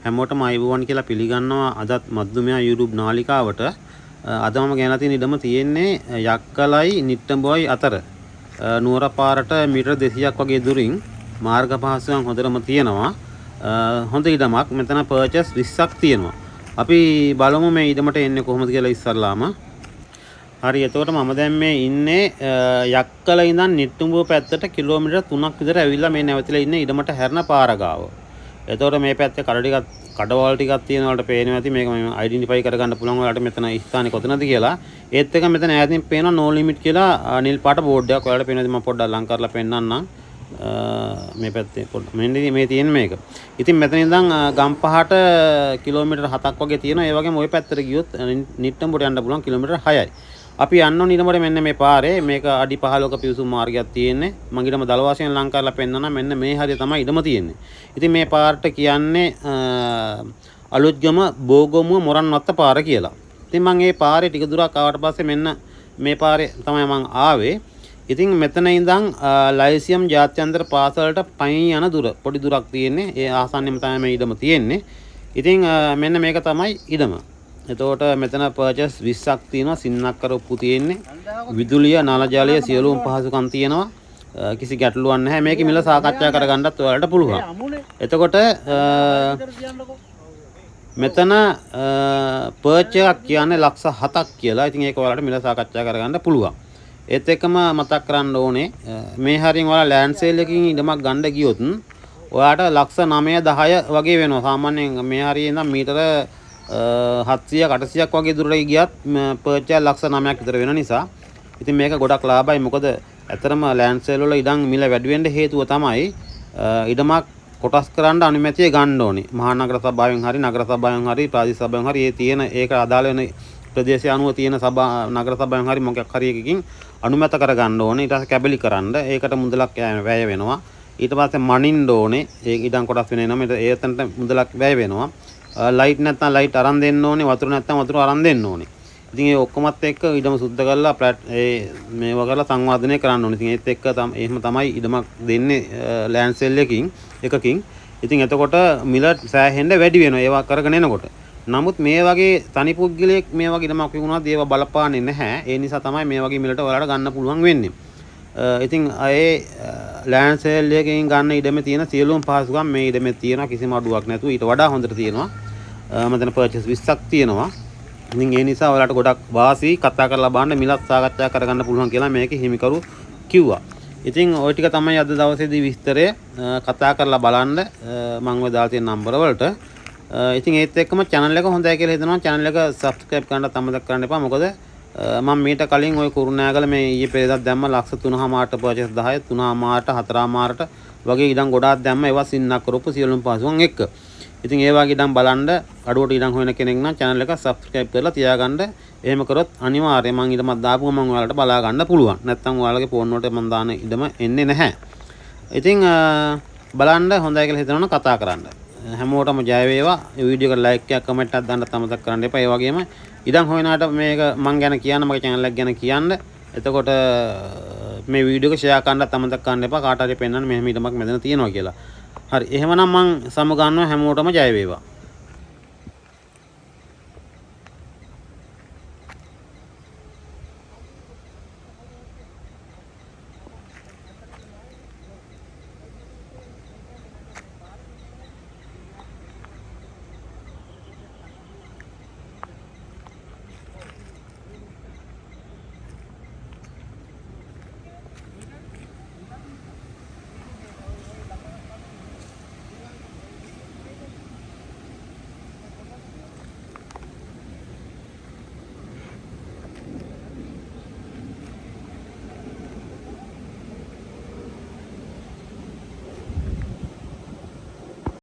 හැමෝටම ආයුබෝවන් කියලා පිළිගන්නවා අදත් මද්දුමයා YouTube නාලිකාවට. අද මම ගෙනලා තියෙන ඉඩම තියෙන්නේ යක්කලයි නිට්ටඹුවයි අතර නුවර පාරට මීටර 200ක් වගේ දුරින් මාර්ග පහසුකම් හොඳටම තියෙනවා. හොඳ ඉඩමක්. මෙතන පර්චස් 20ක් තියෙනවා. අපි බලමු මේ ඉඩමට එන්නේ කොහොමද කියලා ඉස්සල්ලාම. හරි, එතකොට මම දැන් මේ ඉන්නේ යක්කල ඉඳන් නිට්ටඹුව පැත්තට කිලෝමීටර් 3ක් විතර ඇවිල්ලා මේ නැවතිලා ඉන්නේ ඉඩමට හැරෙන පාර ගාව. එතකොට මේ පැත්තේ කඩ ටිකක් කඩවල් ටිකක් තියෙන වලට පේනවා ඇති. මේක මම අයිඩෙන්ටිෆයි කරගන්න පුළුවන් ඔයාලට මෙතන ස්ථානේ කොතනද කියලා. ඒත් එක මෙතන ඈතින් පේනවා නෝ ලිමිට් කියලා නිල් පාට බෝඩ් එකක් ඔයාලට පේනවා. ඉතින් මම පොඩ්ඩක් ලං කරලා පෙන්නන්නම්. මේ පැත්තේ පොඩ්ඩක් මෙන්න මේ තියෙන මේක. ඉතින් මෙතන ඉඳන් ගම්පහට කිලෝමීටර් 7ක් වගේ තියෙනවා. ඒ වගේම ඔය පැත්තට ගියොත් නිට්ටඹුවට යන්න පුළුවන් කිලෝමීටර් 6යි. අපි යන්න ඕන ඊළඟට මෙන්න මේ පාරේ. මේක අඩි 15ක පිවිසුම් මාර්ගයක් තියෙන්නේ. මං ඊටම දල වශයෙන් ලං කරලා පෙන්නනවා. මෙන්න මේ හරිය තමයි ඉඩම තියෙන්නේ. ඉතින් මේ පාරට කියන්නේ අලුත්ගම බෝගමුව මොරන්වත්ත පාර කියලා. ඉතින් මං මේ පාරේ ටික දුරක් ආවට පස්සේ මෙන්න මේ පාරේ තමයි මං ආවේ. ඉතින් මෙතන ඉඳන් ලයිසියම් ජාත්‍යන්තර පාසලට පයින් යන දුර පොඩි දුරක් තියෙන්නේ. ඒ ආසන්නෙම තමයි මේ ඉඩම තියෙන්නේ. ඉතින් මෙන්න මේක තමයි ඉඩම. එතකොට මෙතන පර්චස් 20ක් තියෙනවා. සින්නක්කර උප්පු තියෙන්නේ. විදුලිය, නල ජලය සියලුම පහසුකම් තියෙනවා. කිසි ගැටලුවක් නැහැ. මේකේ මිල සාකච්ඡා කරගන්නත් ඔයාලට පුළුවන්. එතකොට මෙතන පර්ච් එකක් කියන්නේ ලක්ෂ 7ක් කියලා. ඉතින් ඒක ඔයාලට මිල සාකච්ඡා කරගන්න පුළුවන්. ඒත් එක්කම මතක් කරන්න ඕනේ මේ හරියෙන් ඔයාලා ලෑන්ඩ් සේල් එකකින් ඉඩමක් ගන්න ගියොත් ඔයාට ලක්ෂ 9 10 වගේ වෙනවා. සාමාන්‍යයෙන් මේ හරියෙන් ඉඳන් මීටර 700 800ක් වගේ දුරට ගියත් පර්ච් එක ලක්ෂ 9ක් විතර වෙන නිසා ඉතින් මේක ගොඩක් ලාභයි. මොකද ඇත්තටම ලෑන්ඩ් සේල් වල ඉඩම් මිල වැඩි වෙන්න හේතුව තමයි ඉඩමක් කොටස් කරන්න අනුමැතිය ගන්න ඕනේ. මහා නගර සභාවෙන් හරි නගර සභාවෙන් හරි ප්‍රාදේශීය සභාවෙන් හරි ඒ තියෙන ඒක අදාළ වෙන ප්‍රදේශය අනුව තියෙන සභා නගර සභාවෙන් හරි මොකක් හරි එකකින් අනුමත කරගන්න ඕනේ. ඊට පස්සේ කැබලි කරන්න ඒකට මුදලක් වැය වෙනවා. ඊට පස්සේ මනින්න ඕනේ. ඒ ඉඩම් කොටස් වෙන එනම ඒ තැනට මුදලක් වැය වෙනවා. ලයිට් නැත්නම් ලයිට් අරන් දෙන්න ඕනේ, වතුර නැත්නම් වතුර අරන් දෙන්න ඕනේ. ඉතින් ඒ ඔක්කොමත් එක්ක ඉඩම සුද්ධ කරලා ෆ්ලැට් ඒ මේවා කරලා සංවර්ධනය කරන්න ඕනේ. ඉතින් ඒත් එක්ක එහෙම තමයි ඉඩමක් දෙන්නේ ලෑන්ඩ් සේල් එකකින්. ඉතින් එතකොට මිල සෑහෙන්න වැඩි වෙනවා ඒවා කරගෙන එනකොට. නමුත් මේ වගේ තනි පුද්ගලයෙක් මේ වගේ ඉඩමක් විකුණුවත් ඒවා බලපාන්නේ නැහැ. ඒ නිසා තමයි මේ වගේ මිලට ඔයාලට ගන්න පුළුවන් වෙන්නේ. ඉතින් ඒ ලෑන්ඩ් සේල් එකකින් ගන්න ඉඩමේ තියෙන සියලුම පහසුකම් මේ ඉඩමේ තියෙනවා. කිසිම අඩුවක් නැතුව ඊට වඩා හොඳට තියෙනවා. මෙතන පර්චේස් 20ක් තියෙනවා. ඉතින් ඒ නිසා ඔයාලට ගොඩක් වාසි. කතා කරලා බලන්න මිලත් සාකච්ඡා කරගන්න පුළුවන් කියලා මේකේ හිමිකරු කිව්වා. ඉතින් ඔය ටික තමයි අද දවසේදී විස්තරය. කතා කරලා බලන්න මම ඔය දාලා තියෙන නම්බර වලට. ඉතින් ඒත් එක්කම channel එක හොඳයි කියලා හිතනවා. channel එක subscribe කරන්නත් අමතක කරන්න එපා. මොකද මම මීට කලින් ඔය කුරුණෑගල මේ ඊයේ පෙරේදා දැම්ම ලක්ෂ 3.5ට පර්චේස් 10, 3.5ට 4.5ට වගේ ඉඩම් ගොඩාක් දැම්ම. ඒවා සින්නක් කරපු සියලුම පහසුකම් එක්ක. ඉතින් ඒ වගේ ඉඩම් බලන්න අඩුවට ඉඩම් හොයන කෙනෙක් නම් channel එක subscribe කරලා තියාගන්න. එහෙම කරොත් අනිවාර්යයෙන් මං ඉඩමක් දාපු ගමන් ඔයාලට බලා ගන්න පුළුවන්. නැත්තම් ඔයාලගේ ෆෝන් වලට මං දාන ඉඩම එන්නේ නැහැ. ඉතින් බලන්න හොඳයි කියලා හිතනවනම් කතා කරන්න. හැමෝටම ජය වේවා. මේ වීඩියෝ එකට ලයික් එකක් කමෙන්ට් එකක් දාන්න අමතක කරන්න එපා. ඒ වගේම ඉඩම් හොයන අයට මේක මං ගැන කියන්න, මගේ channel එක ගැන කියන්න. එතකොට මේ වීඩියෝ එක ෂෙයා කරන්නත් අමතක කරන්න එපා. කාට හරි පෙන්වන්න මෙහෙම ඉඩමක් මෙතන තියෙනවා කියලා. හරි, එහෙමනම් මං සමගන්නවා. හැමෝටම ජය වේවා.